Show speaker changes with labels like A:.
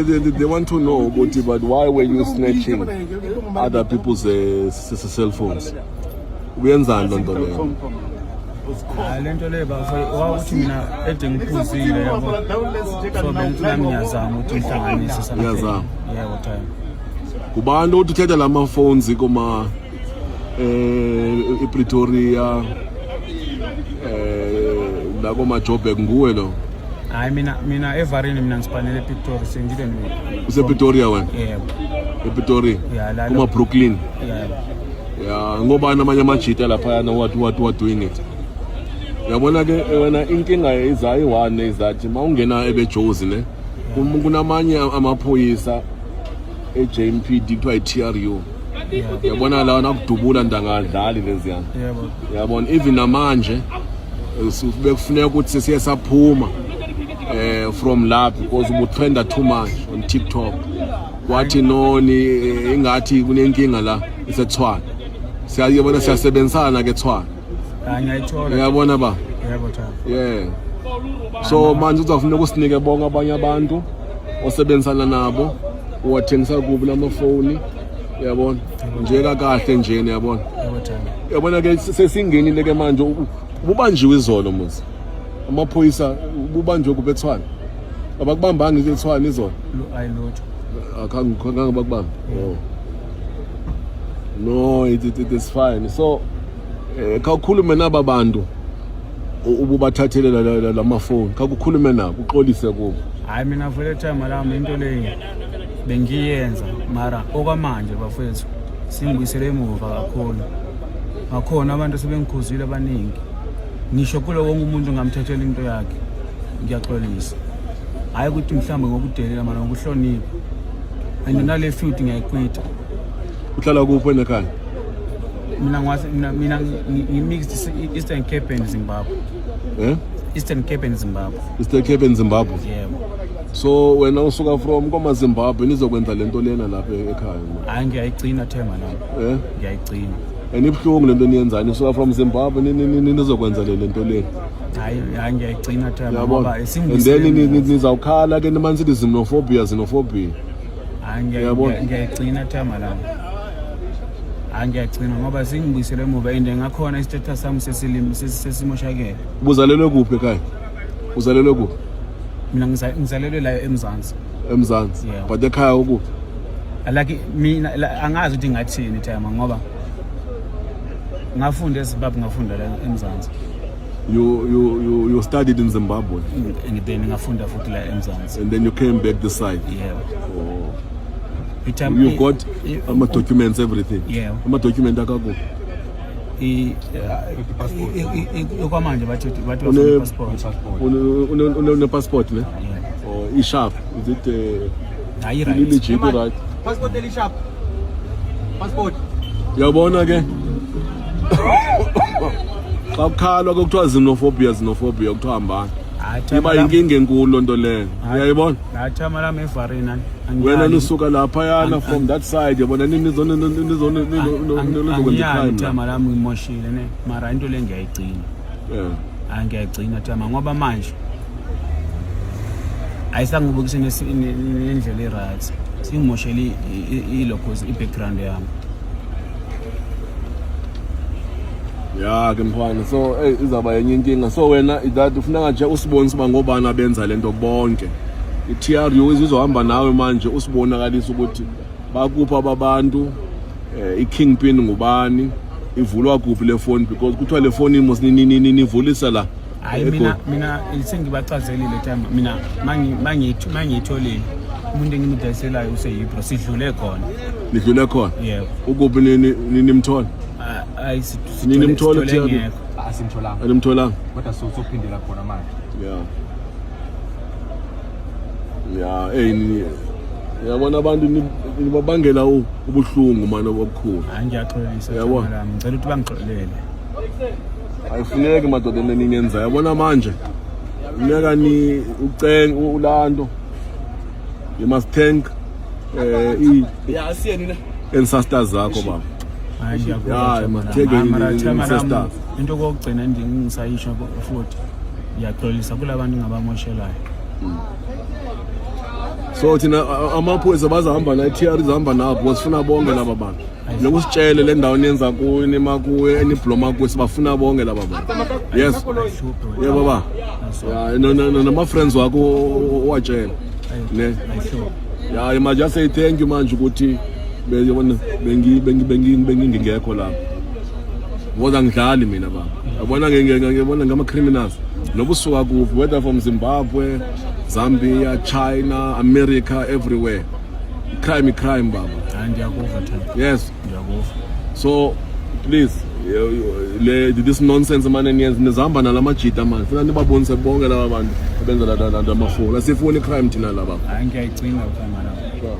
A: They want to know ukuthi, but why were you snatching other people's cell phones? Uyenzani loo nto leyo?
B: Hayi, le nto leyo bafo, wawuthi mina ede ngiphuzile, yabo, so bengithi nami ngiyazama ukuthi ngihlanganise something.
A: Uyazama.
B: Yebo, time.
A: Ngubani othi uthatha la ma-phones kuma iPretoria, la koma-Joburg? Nguwe lo?
B: Hayi, mina evarini, mina ngispanele ePitori, sengile.
A: UsePretoria wena?
B: Yebo.
A: EPretoria?
B: Yeah,
A: Kuma-Brooklyn?
B: Yebo.
A: Ya, ngobani amanye amajita laphayana what doing it? Uyabona ke wena, inkinga iza iyi-one izathi uma ungena ebejozi ne, kunamanye amaphoyisa e-JMPD kuthiwa i-TRU, uyabona lawa nakudubula ndangadlali leziyana. Uyabona, even namanje bekufuneka ukuthi sesiye saphuma from la because ubutrenda too much on TikTok. Kwathi noni ingathi kunenkinga la iseTshwane, siyayibona, siyasebenzisana ke Tshwane.
B: Hayi, ngiyayithola.
A: Uyabona ba?
B: Yebo, time.
A: Yeah, so manje uzawufuneka usinike bonke abanye abantu osebenzisana nabo, uwathengisa kubi lamafoni, uyabona nje kakahle nje, uyabona.
B: Yebo, time.
A: Uyabona ke, sesingenile ke manje. Ububanjiwe izolo mos, amaphoyisa, ububanjiwe kuphi eTshwane? Abakubambanga eTshwane izolo?
B: Hayi, lutho.
A: Akhange bakubambe. Oh no, it is fine. So khawukhulume naba bantu ububathathele lamafoni, khawukhulume nabo, uxolise kubo.
B: Hayi, mina vele, time lami, into leyi bengiyenza, mara okwamanje bafethu singibuyisele emuva kakhulu. Ngakhona abantu sebengikhuzile abaningi, ngisho kulo wonke umuntu ngamthethela into yakhe, ngiyaxolisa. Hhayi ukuthi mhlawumbe ngokudelela, mara ngokuhlonipha, and nale field ngiyayiquita.
A: Uhlala kuphi wena ekhaya?
B: Mina ngwase mina ngi-mixed, Eastern Cape and Zimbabwe.
A: Eh?
B: Eastern Cape and Zimbabwe.
A: Eastern Cape and Zimbabwe?
B: Yebo.
A: So wena usuka from koma-Zimbabwe nizokwenza lento lena lapha ekhaya?
B: Hhayi, ngiyayigcina, themba nami.
A: Eh?
B: Ngiyayigcina.
A: And ibuhlungu lento niyenzayo, nisuka from Zimbabwe nizokwenza le lento lena.
B: Hayi, hayi, ngiyayigcina, themba.
A: Yabona?
B: Ngoba
A: And
B: isingibuyisele
A: then
B: emuva.
A: nizawukhala ke nimane sithi xenophobia, xenophobia.
B: Hayi,
A: Uyabona?
B: ngiyayigcina, themba lami. Hayi, ngiyagcina ngoba singibuyisele emuva and ngakhona i-status sami sesimoshakele.
A: Ubuzalelwe kuphi ekhaya? Uzalelwe kuphi?
B: Mina ngizalelwe la eMzansi.
A: EMzansi?
B: Yeah.
A: But ekhaya ukuphi?
B: Like mina angazi ukuthi ngathini, thema, ngoba ngafunda eZimbabwe, ngafunda la eMzansi.
A: You studied in Zimbabwe?
B: And then ngafunda futhi la eMzansi.
A: And then you came back this side?
B: Yebo.
A: Oh.
B: I-time-
A: You got ama-documents, everything?
B: Yeah.
A: Ama-document akakuphi?
B: Okwamanje bathi bafuna i-passport.
A: Une-passport ne?
B: Yeah.
A: Or i-sharp, is it
B: Hayi, right.
A: legit, right?
C: Passport elisharp. Passport.
A: Uyabona ke, xa kukhalwa ke kuthiwa xenophobia, xenophobia, kuthiwa hambani.
B: Hayi,
A: Iba
B: thema lami.
A: yinkinga enkulu loo nto leyo, uyayibona?
B: Hayi, thema lami, evarina.
A: Wena nisuka laphayana from that side, yabona, nizokwenza
B: Angiyali,
A: i-crime la.
B: thema lami, ngimoshile ne, mara into le ngiyayigcina. Hayi, ngiyayigcina, thema, ngoba manje ayisangibukisi nendlela e-right, singimoshele ilokho, i-background yami.
A: Ya ke mfana, so hey, izawuba yenye inkinga. So wena that ufuneka nje usibonise uba ngobani abenza lento bonke. I-TRU izohamba nawe manje, usibonakalise ukuthi bakuphi ababantu, i-kingpin ngubani, ivulwa kuphi le phone, because kuthiwa le phone mos nivulisa la.
B: Hayi, mina sengibacazelile, time, mina mangiyitholile, umuntu engimdayiselayo useyibro, sidlule khona.
A: Nidlule khona?
B: Yebo.
A: Ukuphi nimthola?
B: Hayi,
A: Nimthole
B: sithole
A: TRU?
B: ngekho.
C: Asimtholanga.
A: Animtholanga?
C: Kodwa sophindela khona manje.
A: Ya, hey, uyabona abantu nibabangela ubuhlungu manje obukhulu.
B: Hayi, ngiyaxolisa.
A: Uyabona?
B: Thema lami, ngicela ukuthi bangixolele.
A: Ayifuneki madoda into eniyenzayo, yabona manje funeka ni ucenge ulanto, you must thank i ancestors zakho, baba.
B: Hayi, ngiyakuzwa,
A: Ya,
B: Thema
A: must
B: lami.
A: take
B: Hayi, mara Thema lami,
A: ancestors.
B: into kokugcina ngisayisho futhi, ngiyaxolisa kula bantu engabamoshelayo.
A: So thina amaphoyisa bazahamba na i-TR izahamba nabo because sifuna bonke laba bantu. Nokusitshele le ndawo niyenza kuyo, nima kuyo, enibloma kuyo, sibafuna bonke laba bantu. Yes. Yeah baba. Yeah, no no no nama friends wakho uwatshele. Ne.
B: Ayihluphi.
A: Yeah, you must just say thank you manje ukuthi yabona bengi bengi bengi bengingekho lapha. Ngoba angidlali mina baba. Yabona ngibona ngama criminals. Noba usuka kuphi, whether from Zimbabwe, Zambia, China, America, everywhere. Crime, crime baba.
B: Hayi, ngiyakuva Themba.
A: Yes.
B: Ngiyakuva.
A: So please, le this nonsense manje niyenza, nizihamba nalamajita manje. Funa nibabonise bonke laba bantu abenza la la amafoni. Asifuni crime thina laba.
B: Hayi, ngiyayicinga Themba lapho.